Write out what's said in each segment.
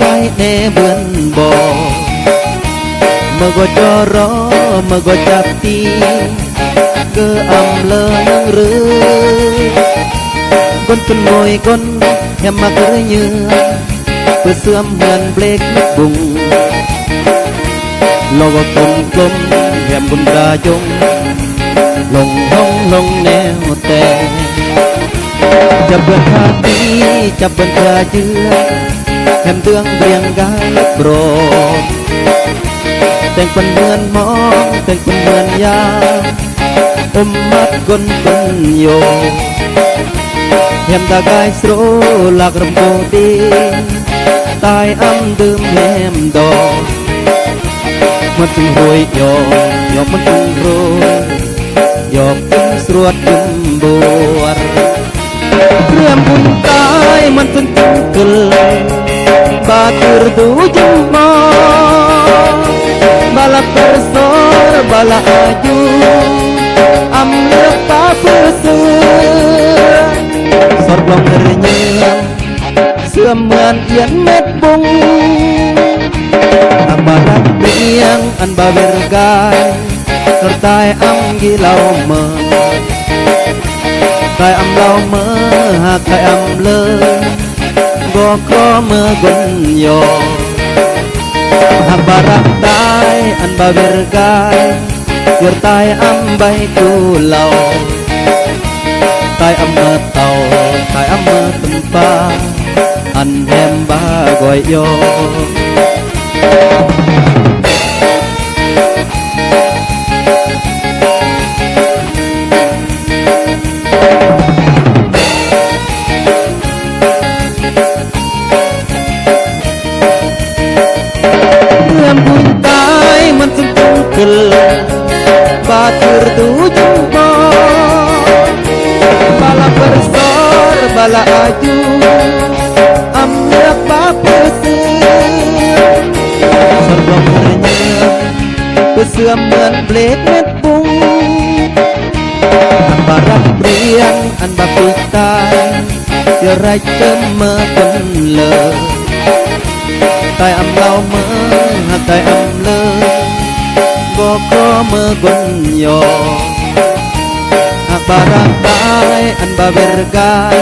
ປແດ່ເບືອນບໍ່ ເມື່ອກໍຈະລໍ ເມື່ອກໍຈັບຕີ ເກີອຳເລີນາງເຣ ກົນຈົນງອຍກົນ ແຮມມັກເຣເຍືອ ເພື່ອເຊື່ອມເຮືອນເບລກເມັດບຸງ ລອກກົມໆ ແຮມບຸນກາຈົງ ລົງຫ້ອງລົງແນວແຕ່ ຈັບເບືອນທາຕີ ຈັບເບືອນທາເຍືອ ແຮມເດືອງເບຣຽງກາຍໂບຣ ແຕ່ງປັນເຮືອນມອງ ແຕ່ງປັນເຮືອນຢາ ອົມມັດກົນກົນໂຍ ແຮມດາກາຍໂສລາກຣຳໂກດີ ຕາຍອຳດື່ມແຮມດອກ ມັນຈຶ່ງໂຮຍຢອກ ຢອກມັນຈຶ່ງໂຮຍ ຢອກຈຶ່ງສວດຈຶ່ງບວດ ເລື່ອມບຸນຕາຍມັນຈົນຈຶ່ງກຶລ ບາຕຸລດູຈຶ່ງມອ ບາລະເປີສອລ ບາລະອາຍຸ ອຳເລືອກປາເພື່ອເຊື່ອ ສອດລອງເຣີຍງ ເຊື່ອມເໝືອນອຽນເມັດບຸງ ອາມາລັກເບຽງ ອັນບາເວລກາຍ ກະຕາຍອຳກີເລົ່າເມີ ຕາຍອຳເລົ່າເມີ ຫາກຕາຍອຳເລີ ກໍຂໍເມີກົນຢອ ຫາກບາລັກຕາຍ ອັນບາເວລກາຍ ເກີດຕາຍອຳໃບກູເລົ່າ ຕາຍອຳເມີເຕົາ ຕາຍອຳເມີຕຶມປາ ອັນແຮມບາກອຍຢອ ເມື່ອບຸນຕາຍມັນຈຶ່ງເປັນເກີດ ບາດຄືລະດູຈຶ່ງບອກ ບາລະເປີສອລ ບາລະອາຍຸ ອຳເລືອກບາບເປີເຊື່ອ ສອນບອກເຣີຍງ ເພື່ອເຊື່ອມເໝືອນເບລກເມັດບຸງ ອັນບາລັກເບຽງ ອັນບາປິກຕາຍ ຢາໄດ້ເຕີມເມີຕົນເລີ ຕາຍອຳເລົ່າເມີ ຫາກຕາຍອຳເລີ ບໍ່ຂໍເມີກົນຢອ ຫາກບາລັກຕາຍ ອັນບາເວລກາຍ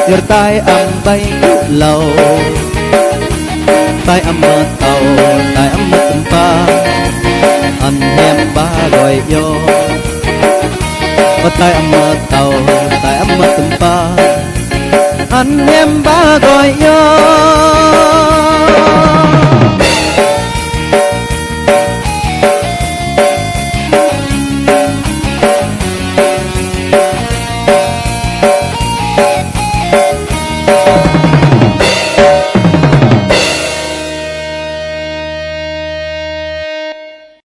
ຢາຕາຍອຳໃບກຸເລົ່າ ຕາຍອຳເມີເຕົາ ຕາຍອຳເມີຕຶມປາ ອັນແຮມບາກອຍຢອ ຕາຍອຳເມີເຕົາ ຕາຍອຳເມີຕຶມປາ ອັນແຮມບາກອຍຢອ